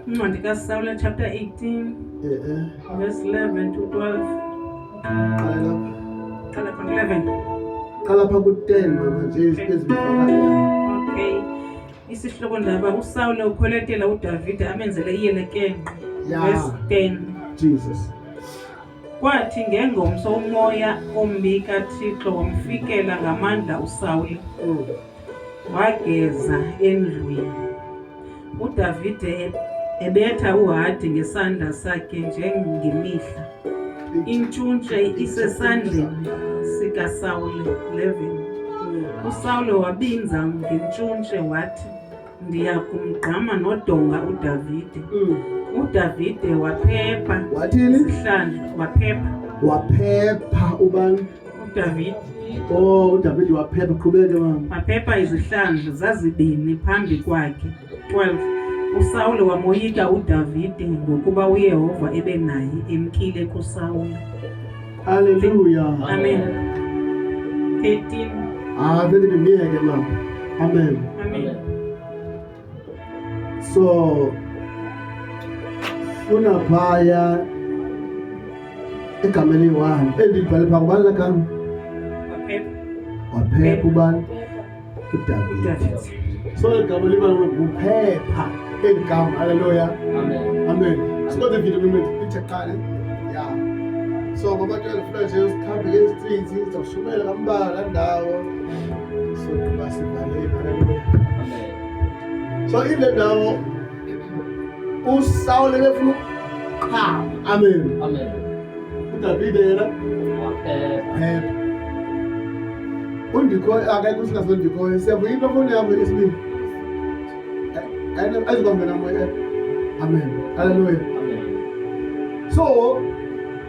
Incwadi kaSawule chapter 18 verse 11 to 12. Qala lapha. Qala khona 11. Qala pha ku-10 mama nje ezibifakayo. Okay. Isihloko ndaba uSawule ukhweletela uDavide amenzele iyelekenqe. Yeah. Verse 10. Jesus. Kwathi ngengomso umoya ombi kaThixo wamfikela ngamandla uSawule. Wageza endlwini. UDavide ebetha uhadi ngesandla sakhe njengemihla. Intshuntshe isesandleni sikaSawule. 11. USawule wabinza ngentshuntshe wathi, Ndiya kumgqama nodonga uDavide. UDavide waphepha. Wathini? Isihlandlo waphepha. Waphepha ubani? UDavide. Oh, uDavide waphepha. Qhubeke mama. Waphepha izihlandlo zazibini phambi kwakhe. 12. USawule wamoyika uDavide ngokuba uYehova ebenaye emkile kuSawule. Hallelujah. Amen. 13. Ah, vele ndimyeke mama. Amen. Amen. So funa phaya igama eliyi-one elibhale phaa ngubani laa gama? Waphepha. Waphepha ubani? UDavide. uDavide. So eli gama liba nguphepha eli gama. Haleluya. Amen. Amen. Sikodwa ividiyo mimi ithe qale. Yeah. So ngoba funa nje sikhambe ngezi-streets sizawushumela kambalwa laa ndawo. So gqiba sivale. Haleluya. Amen. So ile ndawo uSawule befuna ukuqhama. Amen. Amen. uDavide yena Waphepha. phepha. Undikhoyo akekho usinaso ndikhoyo. Siyavuya into foni yakho yesibini. Ayizukungena moya. Amen. Hallelujah. Amen. So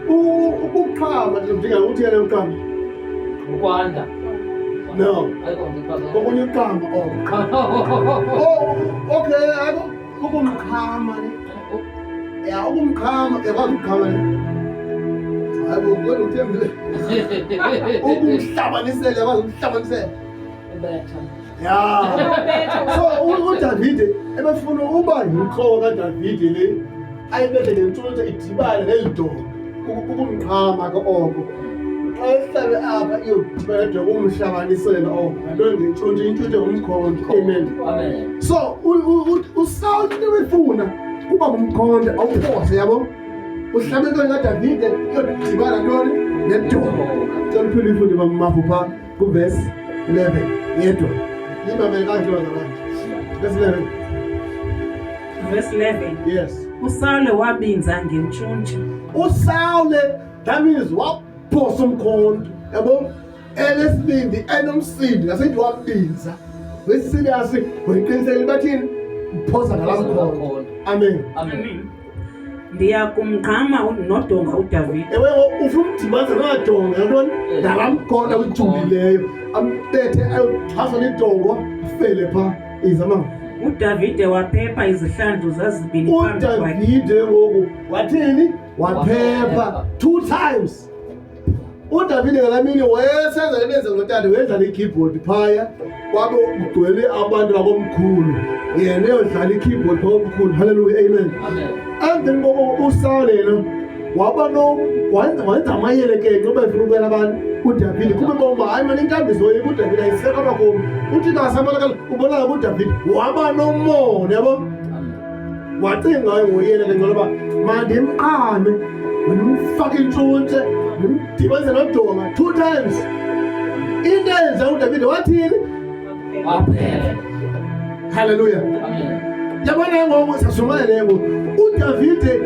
ukuqhama ndidinga ukuthi yena uqhama. Ukwanda. No. Ayikho ngichaza. Okunye uqhama oko. Oh, okay, ayikho ukumqhama ne. Ya ukumqhama, yakwazi ukuqhama ne. Hayi bo, kodwa uthembile. Ukumhlabanisela, yakwazi ukuhlabanisela. Ubetha. Ya. So uDavide ebefuna uba yinhloko kaDavide le ayibethe ngentshontsho idibane neli donga ukumqhama ke oko. Xa ehlale apha iyodibana nedonga umhlabanisela oko. Ngantoni ngentshontsho, intshontsho ngumkhonto. Amen. Amen. So uSawuli into ebefuna kuba ngumkhonto awuphose yabo. Uhlabe intoni kaDavide iyodibana ntoni nedonga. Cela uphinde uyifunde mamafu phaa kuvesi 11 yedwa. Yimamele kakuhle bazalwane. Verse 11. Verse 11. Yes. USawule wabinza ngentshuntshe. uSawule that means waphosa umkhonto yabo elesibindi enomsindo ngasethi wabinza weserious wayiqinisela bathini uphosa ngalaa mkhonto. Amen. Amen. Amen. Ndiya kumgqama nodonga uDavide. Ewe, ufuna umdibanisa nalaa ntoni ngalaa mkhonto awujulileyo ambethe ayoxhasa lidongo afele phaa. Iza mama. UDavide waphepha izihlandlo zazibini phambi kwakhe. uDavide ngoku wathini? Waphepha two times. uDavide ngalaa mini wayesenza le nto yenza ngotata, wayedlala i-keyboard phaya kwabe kugcwele abantu bakomkhulu, yena eyodlala i-keyboard phaa komkhulu. Haleluya, amen. Amen. Emveni koko uSawule yena waba no wenza amayelekenqe uba efuna ukubela abantu uDavide kube bomba hayi mani intambiso yikho uDavide ayisekho apha kum. Uthi kasabonakala ubonakala kuDavide waba nomona yabo. Amen. Wacinga ngoyena ke ngcono uba mandimqame ndimfake intshuntshe ndimdibanise nodonga two times. Into eyenza uDavide wathini? Waphepha. Haleluya. Amen. Yabona ngoku sashumayele ngoku uDavide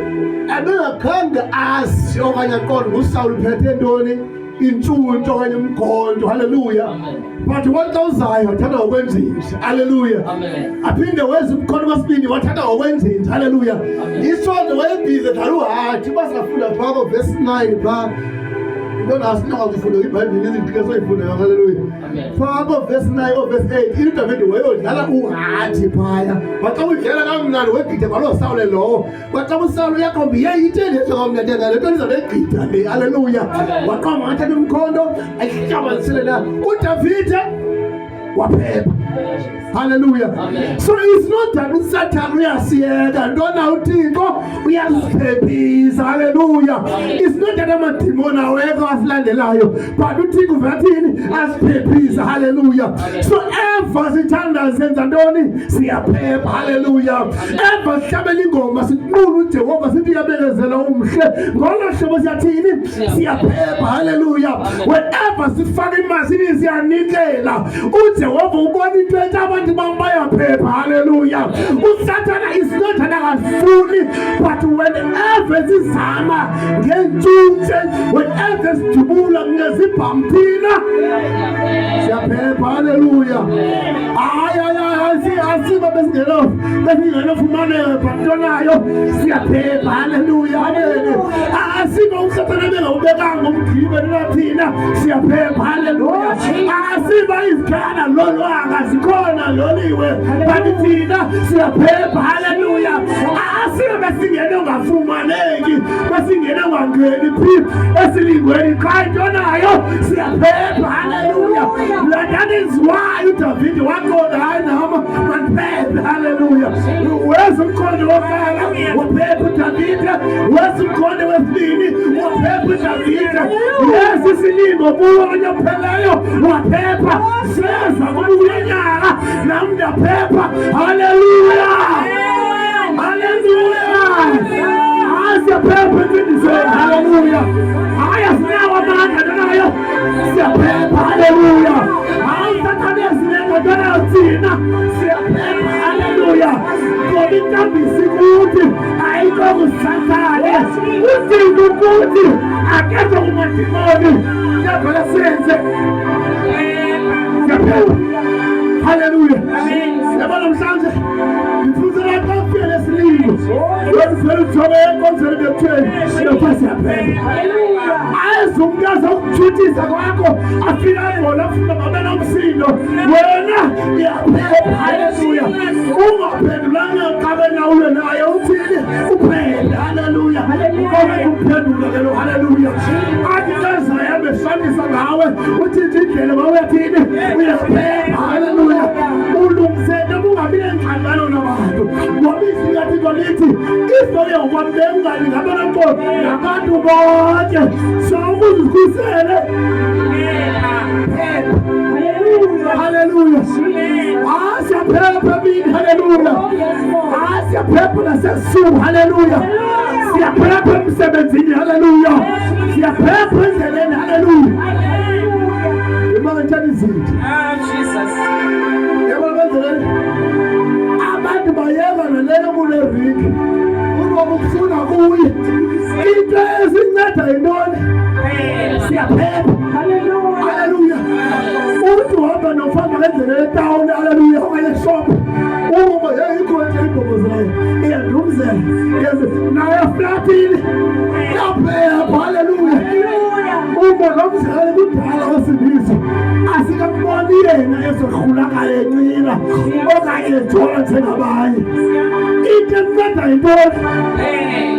ebengakhange azi okanye aqonde nguSawuli uphethe ntoni, intshuntshe okanye umkhonto. Haleluya. Amen. But wathi xa uzayo wathatha ngokwenzinje. Haleluya. Amen. Aphinde weza umkhonto kwesibini wathatha ngokwenzinje. Haleluya. Amen. Isonto wayebhizi edlala uhadi. Uba singafunda phaa kovesi 9 phaa into nasinokwazi uyifunda iBhayibhile izinto soyifunda. Haleluya. Amen. Phaa kovesi 9 kovesi 8 into uDavide wayodlala uhadi phaya. Waxa udlala kamnandi wegqitha kwaloo Sawule lowo. Waxa uSawule uyaqomba yeyi itheni leso kamnandi ngale nto iza negqitha le. Haleluya. Amen. Waqomba ngathatha umkhonto ayihlabanisele la. uDavide waphepha. Haleluya. So it's not that uSathane uyasiyeka, ntona uThixo uyasiphephisa. Haleluya. It's not that amadimoni awekho asilandelayo, but uThixo uvathini asiphephisa. Haleluya. So ever sithandaza senza ntoni? Siyaphepha. Haleluya. Ever sihlabela ingoma siqula uJehova sithi uyabekezela umhle, ngolo hlobo siyathini? Siyaphepha. Haleluya. Whenever sifaka imali sithi siyanikela, uJehova ubona into ethi abantu bam bayaphepha. Haleluya. USathana is not that akafuni, but whenever sizama ngentshuntshe, whenever sidubula ngezibhamu, thina siyaphepha. Haleluya. Hayi, hayi, hayi, asiba besingenofumane, but ntonayo siyaphepha. Haleluya. Amen. Asiba uSathana bengawubekanga umgibe, nona thina siyaphepha. Haleluya. Asiba izikhala lolwanga zikhona loliwe, but thina siyaphepha. Haleluya. Asiba besingene ongafumaneki, besingene ongangeni phi esilingweni, qha into nayo siyaphepha. Haleluya. That is why uDavide waqonda, hayi, nama mandiphephe. Haleluya. Weza umkhondo wokuqala, waphepha uDavide. Weza umkhondo wesibini, waphepha uDavide. Yesi isilingo kuwo onyopheleyo, waphepha. Seza kubuya nyaka, nam ndiyaphepha. Haleluya, haleluya. Hayi, siyaphepha entsindisweni. Haleluya. Hayi, asinawo amandla, ntonayo siyaphepha. Haleluya. Hayi, Sathane yasinenga, ntonayo thina siyaphepha. Haleluya. Ngoba inkambiso kuthi ayikho kuSathane, uzinto ukuthi akekho kumadimoni, kuyavele senze siyaphepha. Haleluya. Yabo, namhlanje ngifundisela xa kufike lesilingo, wenzela ujobe enkonzweni, bekuthweni bekuthiwa siyaphepha. Aze umntu azokutshutisa kwakho, afike angona afuna babe nomsindo, wena uyaphepha. Haleluya. Ungaphendulanga xa benawule naye uthini, uphephe. Haleluya. Ngoba umphendula ke lo. Haleluya. Athi xa befanisa ngawe, utshintshe indlela, mawuyathini? Uyaphepha. Haleluya. Ulungisele ungabi nengxabano nabantu, ngoba izwi likaThixo lithi izoye ngokwambe ungabi ngabe nabantu bonke. So ukuze uzikhusele, phepha. Haleluya. Hayi, siyaphepha emini. Haleluya. Hayi, siyaphepha nasebusuku. Haleluya. Siyaphepha emsebenzini. Haleluya. Siyaphepha endleleni. Haleluya. Imali ngithanda izinto. Ah, Jesus. Yabo, benzele abantu bayeka naleyo kule ringi unoba ukufuna kuye. Into esinceda yintoni? Siyaphepha. Haleluya. Uthi uhamba nofamba ngendlela etawuni, haleluya, okanye eshop, uma hey, ikhona into eyibhobozelayo, iyandumzela naye eflatini, iyaphepha. Haleluya. Uma lo mzali kudala wesindiso, asikamboni yena ezohlulakala encila okanye ejola njengabanye. Into emnceda yintoni?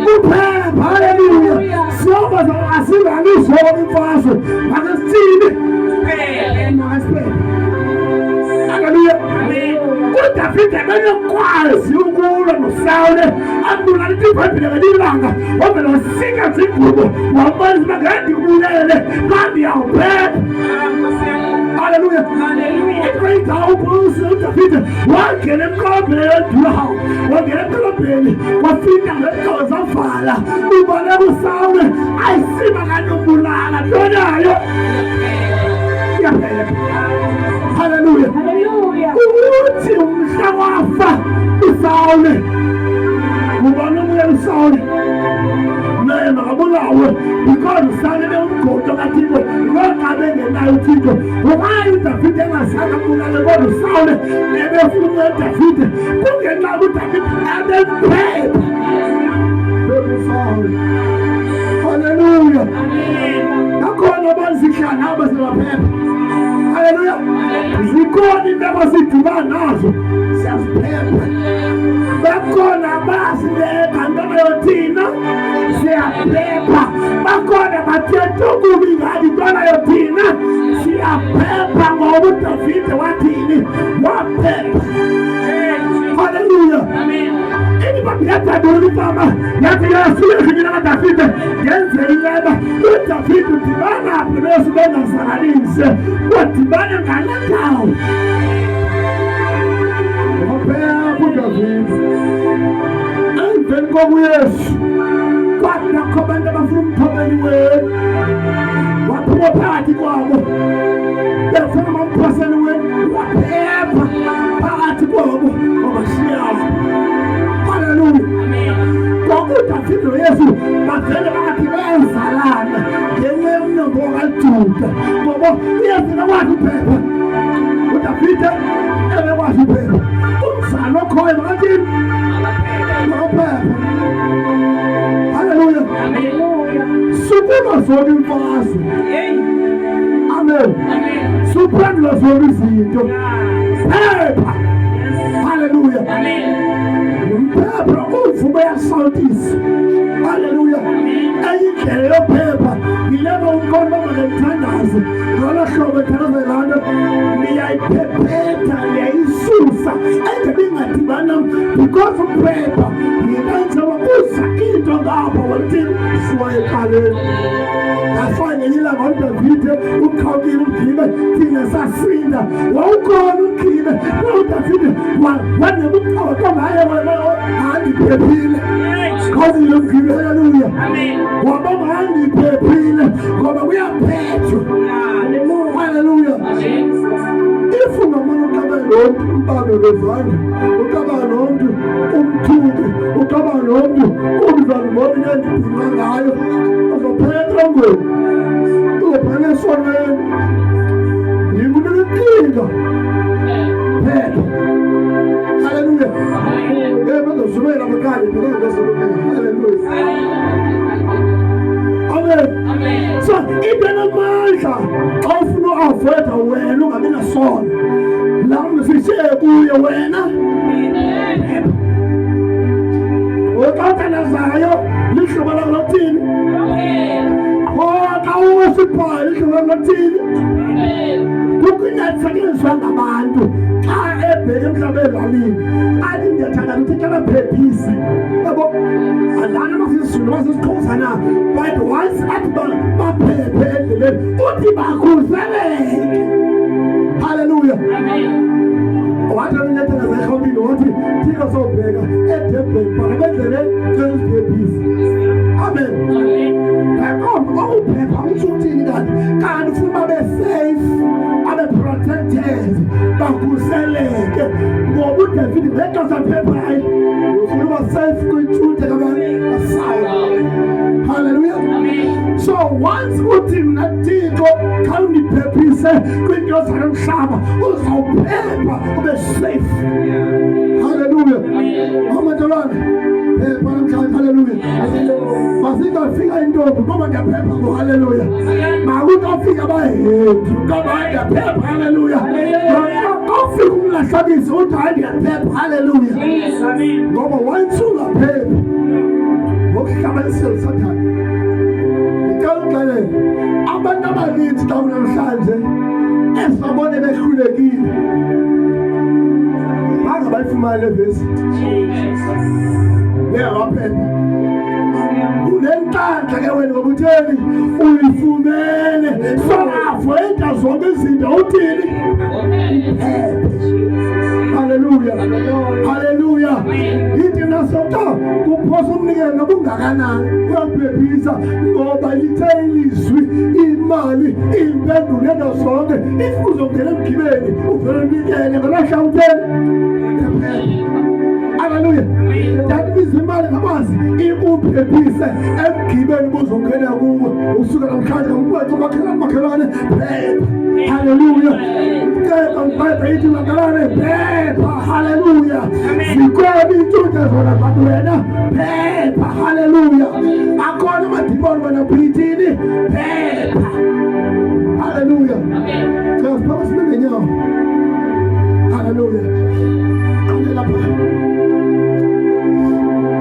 Kuphepha. Haleluya. Soba asingaluzona imfazwe, make sithini? Makasiphephe. Haleluya. UDavide benokwazi ukulwa noSawule, ambulala. Ithi iBhayibhile ngelinye ilanga wavele wasika zingubo, wambonisa uba ngeke ndikubulele xa ndiyawuphepha. Haleluya. Ithi uDavide wangena emqobheni yedulawo, wangena emqobheni, wafika ngeqo zavala, ubaleka uSawule, ayisiba kanombulala, ntonayo iyaphepha. Haleluya. Uthi umhla wafa uSawule, ngubani obuya uSawule? Naye makabulawe, because uSawule bewumgodo kaThixo noxa bengenayo uThixo. Why uDavide engazange ambulale kodwa uSawule ebefuna uDavide? Kungenxa uDavide ebemphepha bekuSawule. Haleluya. Nakhona bazihlala aba sibaphepha. Haleluya. Zikhona iimeko sidibana nazo, siyaziphepha. Bakhona basileka, ntonayo thina. Siyaphepha. Bakhona bathetha okubi ngani ntwana thina siyaphepha ngoba uDavide wathini? Waphepha. Haleluya. Inibambi yadadula ifama yathi Yesu, Yesu nyana kaDavide ngenzela inceba. UDavide udibana phi noYesu bengazanganise? Wadibana ngale ndawo. Waphepha uDavide emveni kokuYesu kwakho abantu abafuna umthobeli wenu, waphuma phakathi kwabo befuna bamphosele wenu, waphepha phakathi kwabo wabashiya. Haleluya. Ngoku uDavide noYesu bavele bangathi bayazalana ngenxa yomnombo kaJuda, ngoba uYesu bekwazi uphepha, uDavide ebekwazi uphepha. Umzalo okhoyo makathini? Makaphepha. Haleluya. Sukulwa zonke imfazwe. Amen. Suphendula zonke izinto. Phepha. Haleluya. Mphepha uvume yasawutisa. Haleluya. Enye indlela yophepha yilena umkhonto makamthandaze ngolo hlobo ethandaze laa nto, niyayiphephetha, niyayisusa engabe ingadibana, because uphepha yinto njengoba kuza into ngapha wathini suwa eqaleni. That's why ngelinye ilanga uDavide uqhawukile umgibe, thina sasinda. Wawukhona umgibe uDavide wanebuxoxo ngaye, wena handiphephile qhawukile umgibe. Haleluya. Waba handiphephile ngoba kuyaphethwa. Haleluya. If ungamane uxabane nomntu umbambe ngezandla, uxabane nomntu umthuke, uxabane nomntu umzali ngobona into endibhinqa ngayo, uzophela etrongweni, uzophela esonweni. Yinto inkinga. Phepha. Haleluya. Bengazumela abaqali bengazumela. Haleluya. Amen. So into enamandla xa ufuna uavoida wena ungabi nasono, laa mntu sishiye kuye wena. Phepha. Xa uthandazayo lihlobo lakho lothini? Xa uwosiphayo lihlobo lakho lothini? Kukho inyathekiswa ngabantu xa ebheke mhlawumbi elalini, athi ndiyathanda ukuthi xa baphephise yabo alana masisiZulu masisiXhosa na, but once athi baphephe endleleni uthi bakhuseleke. Haleluya. Wathi abinyathela erhawutini, wathi Thixo sobheka eDurban but ebendleleni cela usiphephise. Amen. Ngaqonda ukuphepha utsho ukuthini kanti? Kanti ufuna babe safe, babe protected, bakhuseleke, ngoba uDavid ngexesha phephayo ufuna uba safe kwintshuthe kaSawule. Haleluya. So once uthi mna Thixo khawundiphephise kwiinto zalo mhlaba, uzawuphepha ube safe. Haleluya. Amadolwane phepha namhlanje. Haleluya. Masithi afika intombi ngoba ndiyaphepha ngo haleluya. Makuthi afika abahendi ngoba ndiyaphepha. Haleluya. Afika umlahlakisi uthi hayi ndiyaphepha. Haleluya. Ngoba once ungaphephi ngokuhlabanisela uSathane, ngicela uxelele abantu abaninzi xa kunamhlanje esabone behlulekile bangabayifumani le vesi leyawaphepha. Unenhlanhla ke wena ngoba utheni? Uyifumene. So avoida zonke izinto uthini? Haleluya. Haleluya. Ithi nasota kuphosa umnikelo nobungakanani uyaphephisa, ngoba lithe ilizwi imali impendulo ento zonke. If uzongena emgibeni uvele unikele ngolahla utheni? Haleluya. Ndakubiza imali ngakwazi ikuphephise emgibeni buzongena kuwe usuka namhlanje. Umkwethu makhelwane, makhelwane phepha. Haleluya. Phepha mphepha, ithi makhelwane phepha. Haleluya. Zikhona iintutha zona but wena phepha. Haleluya. Akhona amadimoni wena phithile.